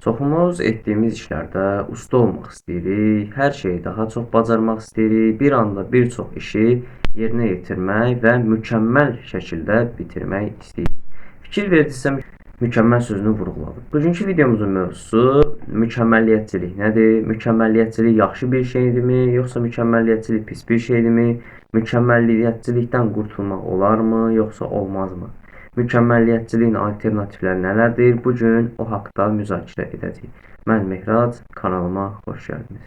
Çoxumuz etdiyimiz işlərdə usta olmaq istəyirik, hər şeyi daha çox bacarmaq istəyirik, bir anda bir çox işi yerinə yetirmək və mükəmməl şəkildə bitirmək istəyirik. Fikir verdinizsə, mükəmməl sözünü vurğuladım. Bugünkü videomuzun mövzusu mükəmməliyyətçilik nədir? Mükəmməliyyətçilik yaxşı bir şeydirmi, yoxsa mükəmməliyyətçilik pis bir şeydirmi? Mükəmməliyyətçilikdən qurtulmaq olarmı, yoxsa olmazmı? Mükəmməliyyətçiliyin alternativləri nələrdir? Bu gün o haqda müzakirə edəcəyik. Mən Mehrac, kanalıma xoş gəldiniz.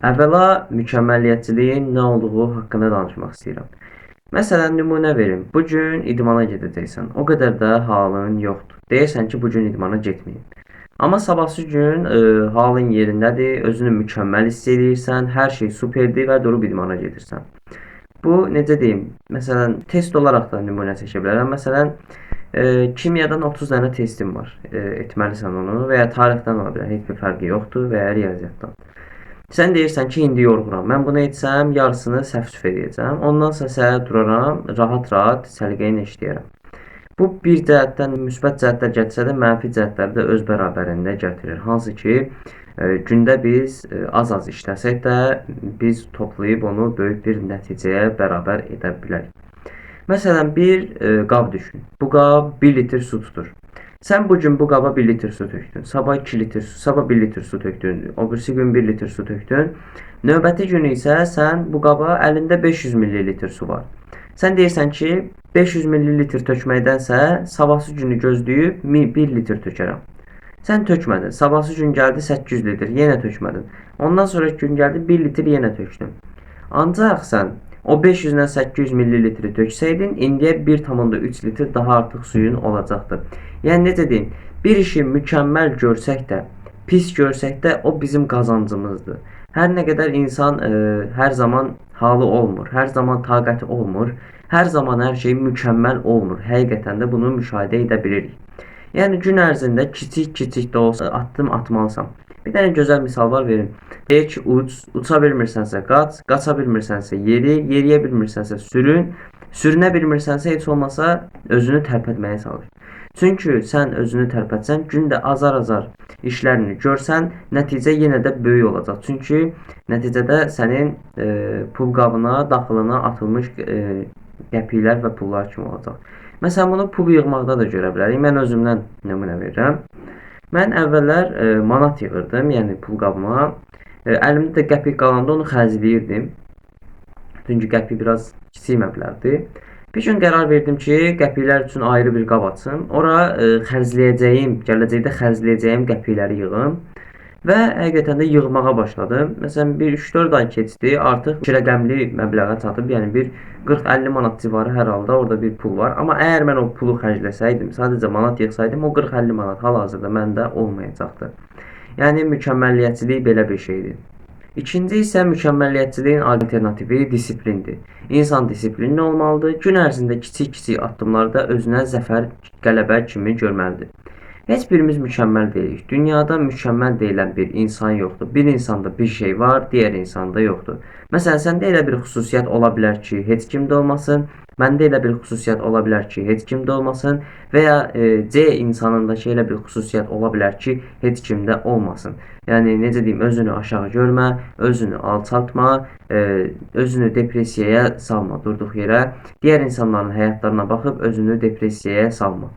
Əvvəla mükəmməliyyətçiliyin nə olduğu haqqında danışmaq istəyirəm. Məsələn, nümunə verim. Bu gün idmana gedəcəksən. O qədər də halın yoxdur. Deyirsən ki, bu gün idmana getməyim. Amma sabahsı gün halın yerindədir, özünü mükəmməl hiss edirsən, hər şey superdir və durub idmana gedirsən. Bu, necə deyim, məsələn, test olaraq da nümunə çəkə bilərəm. Məsələn, kimyadan 30 dənə testim var. Etməlisən onu və ya tarixdən ola bilər, heç bir fərqi yoxdur və ya riyaziyyatdan. Sən deyirsən ki, indi yorğunam. Mən bunu etsəm, yarısını səhv-süf edəcəm. Ondansa səhər duraram, rahat-rahat səliqə ilə işləyərəm. Bu, bir cəhətdən müsbət cəhətlər gətirsə də, mənfi cəhətləri də öz bərabərində gətirir. Hansı ki, gündə biz az-az işləsək də, biz toplayıb onu böyük bir nəticəyə bərabər edə bilərik. Məsələn, bir qab düşün. Bu qab 1 litr su tutur. Sən bu gün bu qaba 1 litr su tökdün. Sabah 2 litr su, sabah 1 litr su tökdün. O birisi gün 1 litr su tökdün. Növbəti günü isə sən bu qaba əlində 500 millilitr su var. Sən deyirsən ki, 500 millilitr tökməkdənsə sabahsı günü gözləyib 1 litr tökərəm. Sən tökmədin. Sabahsı gün gəldi 800 litr, yenə tökmədin. Ondan sonraki gün gəldi 1 litr yenə tökdün. Ancaq sən o 500-dən 800 millilitri töksəydin, indiyə 1,3 litr daha artıq suyun olacaqdı. Yəni necə deyim, bir işi mükəmməl görsək də, pis görsək də o bizim qazancımızdır. Hər nə qədər insan hər zaman halı olmur, hər zaman taqəti olmur, hər zaman hər şey mükəmməl olmur. Həqiqətən də bunu müşahidə edə bilirik. Yəni gün ərzində kiçik-kiçik də olsa addım atmalısan. Bir dənə gözəl misal var verim. Deyir ki, uç, uça bilmirsənsə qaç, qaça bilmirsənsə yeri, yeriyə bilmirsənsə sürün, sürünə bilmirsənsə heç olmasa özünü tərpətməyə çalış. Çünki sən özünü tərpətsən, gündə azar-azar işlərini görsən, nəticə yenə də böyük olacaq. Çünki nəticədə sənin pul qabına, daxilına atılmış qəpiklər və pullar kimi olacaq. Məsələn, bunu pul yığmaqda da görə bilərik. Mən özümdən nümunə verirəm. Mən əvvəllər manat yığırdım, yəni pul qabıma. Əlimdə də qəpik qalanda onu xərcləyirdim. Çünki qəpik biraz kiçik məbləğdir. Bir gün qərar verdim ki, qəpiklər üçün ayrı bir qab açım. Ora xərcləyəcəyim, gələcəkdə xərcləyəcəyim qəpikləri yığım. Və həqiqətən də yığmağa başladım. Məsələn, bir 3-4 ay keçdi, artıq iki rəqəmli məbləğə çatıb, yəni bir 40-50 manat civarı hər halda orada bir pul var. Amma əgər mən o pulu xərcləsəydim, sadəcə manat yığsaydım, o 40-50 manat hal-hazırda məndə olmayacaqdı. Yəni, mükəmməliyyətçilik belə bir şeydir. İkinci isə mükəmməliyyətçiliyin alternativi disiplindir. İnsan disiplinli olmalıdır, gün ərzində kiçik-kiçik addımlarda özünə zəfər, qələbə kimi görməlidir. Heç birimiz mükəmməl deyilik. Dünyada mükəmməl deyilən bir insan yoxdur. Bir insanda bir şey var, digər insanda yoxdur. Məsələn, səndə elə bir xüsusiyyət ola bilər ki, heç kimdə olmasın. Məndə elə bir xüsusiyyət ola bilər ki, heç kimdə olmasın. Və ya C insanındakı elə bir xüsusiyyət ola bilər ki, heç kimdə olmasın. Yəni, necə deyim, özünü aşağı görmə, özünü alçaltma, özünü depressiyaya salma durduq yerə. Digər insanların həyatlarına baxıb özünü depressiyaya salma.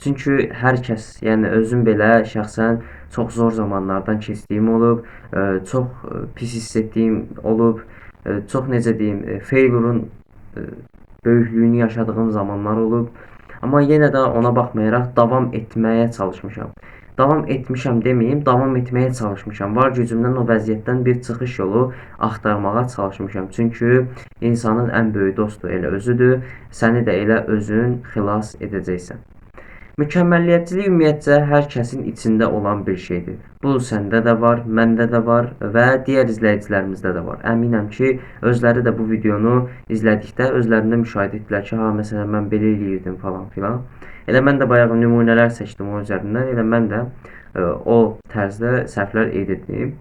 Çünki hər kəs, yəni özüm belə şəxsən çox zor zamanlardan keçdiyim olub, çox pis hiss etdiyim olub, çox necə deyim, failure-un böyüklüyünü yaşadığım zamanlar olub. Amma yenə də ona baxmayaraq davam etməyə çalışmışam. Davam etmişəm deməyim, davam etməyə çalışmışam. Var gücümdən o vəziyyətdən bir çıxış yolu axtarmağa çalışmışam. Çünki insanın ən böyük dostu elə özüdür, səni də elə özün xilas edəcəksən. Mükəmməliyyətçilik ümumiyyətcə hər kəsin içində olan bir şeydir. Bu səndə də var, məndə də var və digər izləyicilərimizdə də var. Əminəm ki, özləri də bu videonu izlədikdə özlərində müşahidə etdilər ki, ha, məsələn, mən belə eləyirdim falan filan. Elə mən də bayağı nümunələr seçdim o üzərindən, elə mən də o tərzdə səhvlər edirdim.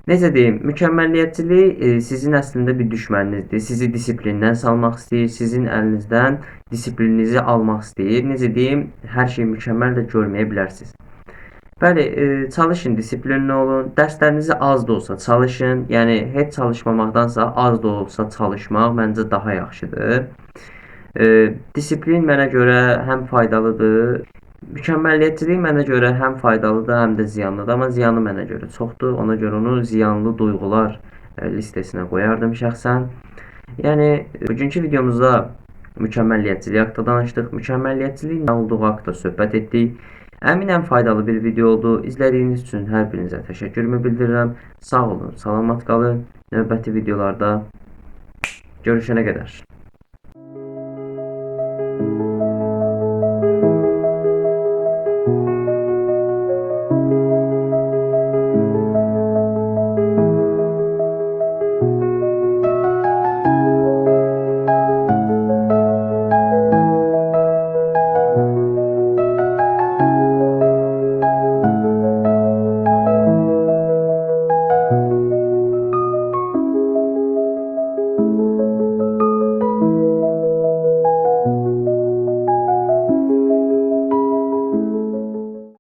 Necə deyim, mükəmməliyyətçilik sizin əslində bir düşməninizdir. Sizi disiplindən salmaq istəyir, sizin əlinizdən disiplininizi almaq istəyir. Necə deyim, hər şey mükəmməl də görməyə bilərsiniz. Bəli, çalışın, disiplinli olun. Dərslərinizi az da olsa çalışın. Yəni heç çalışmamaqdansa az da olsa çalışmaq məncə daha yaxşıdır. Disiplin mənə görə həm faydalıdır. Mükəmməliyyətçilik mənə görə həm faydalıdır, həm də ziyanlıdır. Amma ziyanı mənə görə çoxdur. Ona görə onu ziyanlı duyğular listesinə qoyardım şəxsən. Yəni bugünkü videomuzda mükəmməliyyətçilik haqqında danışdıq. Mükəmməliyyətçiliyin nə olduğu haqqında söhbət etdik. Əminəm faydalı bir video oldu. İzlədiyiniz üçün hər birinizə təşəkkürümü bildirirəm. Sağ olun, salamat qalın. Növbəti videolarda görüşənə qədər.